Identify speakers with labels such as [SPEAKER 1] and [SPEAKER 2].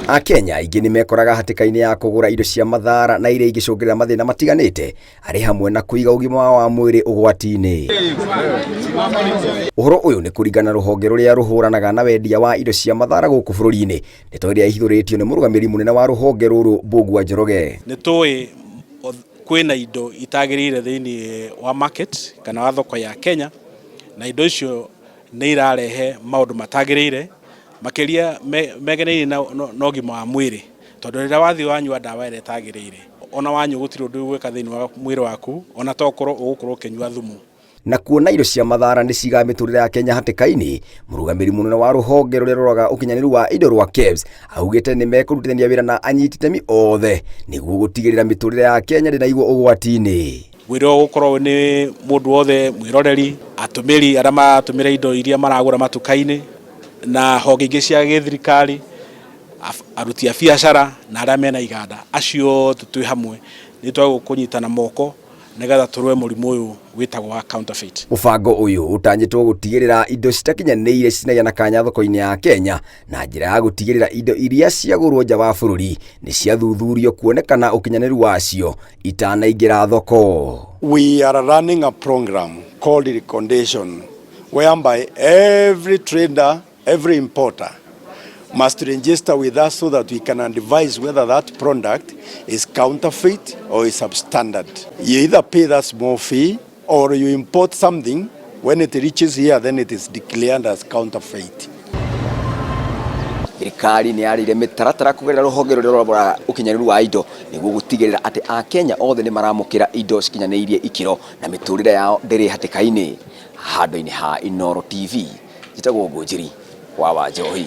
[SPEAKER 1] Akenya aingĩ nĩ mekoraga hatĩka-inĩ ya kũgũra indo cia mathara na iria ingĩcũngĩrĩra mathĩna matiganĩte arĩ hamwe na kũiga ũgima wao wa mwĩrĩ ũgwati-inĩ. Ũhoro ũyũ nĩ kũringana na rũhonge rũrĩa rũhũranaga na wendia wa indo cia mathara gũkũ bũrũri-inĩ, ndeto ĩrĩa ĩhithũrĩtio nĩ mũrũgamĩrĩri mũnene wa rũhonge rũrũ Mbũgua Njoroge.
[SPEAKER 2] Nĩ tũĩ kwĩna indo itagĩrĩire thĩinĩ wa market kana wa thoko ya Kenya, na indo icio nĩ irarehe maũndũ matagĩrĩire makĩria megereirie na ũgima wa mwĩrĩ, tondũ rĩrĩa wathiĩ wanyua ndawa ĩrĩa ĩtagĩrĩire, ona wanyua gũtirĩ ũndũ ũgwĩka thĩinĩ wa mwĩrĩ waku, ona to ũkorwo ũgũkorwo ũkĩnyua thumu.
[SPEAKER 1] Na kuona indo cia mathara nĩ cigaga mĩtũrĩre ya Kenya hatĩka-inĩ, mũrũgamĩrĩri mũnene wa rũhonge rũrĩa rũroraga ũkinyanĩru wa indo rwa KEBS augĩte nĩ mekũrutithania wĩra na anyiti itemi othe nĩguo gũtigĩrĩra mĩtũrĩre ya Kenya ndĩnaigwo ũgwati-inĩ.
[SPEAKER 2] Wĩra ũyũ ũgũkorwo nĩ mũndũ wothe mwĩroreri, atũmĩri arĩa maratũmĩra indo iria maragũra matuka-inĩ na honge ingĩ cia gĩthirikari, aruti a biacara na arĩa mena iganda, acio othe twĩ hamwe nĩ twagĩrĩirwo kũnyitana moko nĩgetha tũrũe mũrimũ ũyũ wĩtagwo wa counterfeit.
[SPEAKER 1] Mũbango ũyũ ũtanyĩtwo gũtigĩrĩra indo citakinyanĩire citinagĩa na kanya thoko-inĩ ya Kenya na njĩra ya gũtigĩrĩra indo iria ciagũrwo nja wa bũrũri nĩ ciathuthurio kuonekana ũkinyanĩru wacio itanaingĩra thoko.
[SPEAKER 3] We are running a program called Recondation, whereby every trader, every importer must register with us so that we can advise whether that product is counterfeit or is substandard. You either pay that small fee or you import something, when it reaches here then it is declared as counterfeit.
[SPEAKER 1] Thirikari nĩ yarĩire mĩtaratara kũgerera rũhonge rũrĩa rũroraga ũkinyanĩru wa indo nĩguo gũtigĩrĩra atĩ Akenya othe nĩ maramũkĩra indo cikinyanĩirie ikĩro na mĩtũrĩre yao ndĩrĩ hatĩka-inĩ. Handũ-inĩ ha Inooro TV, njĩtagwo Ngũnjiri wa Wanjohi.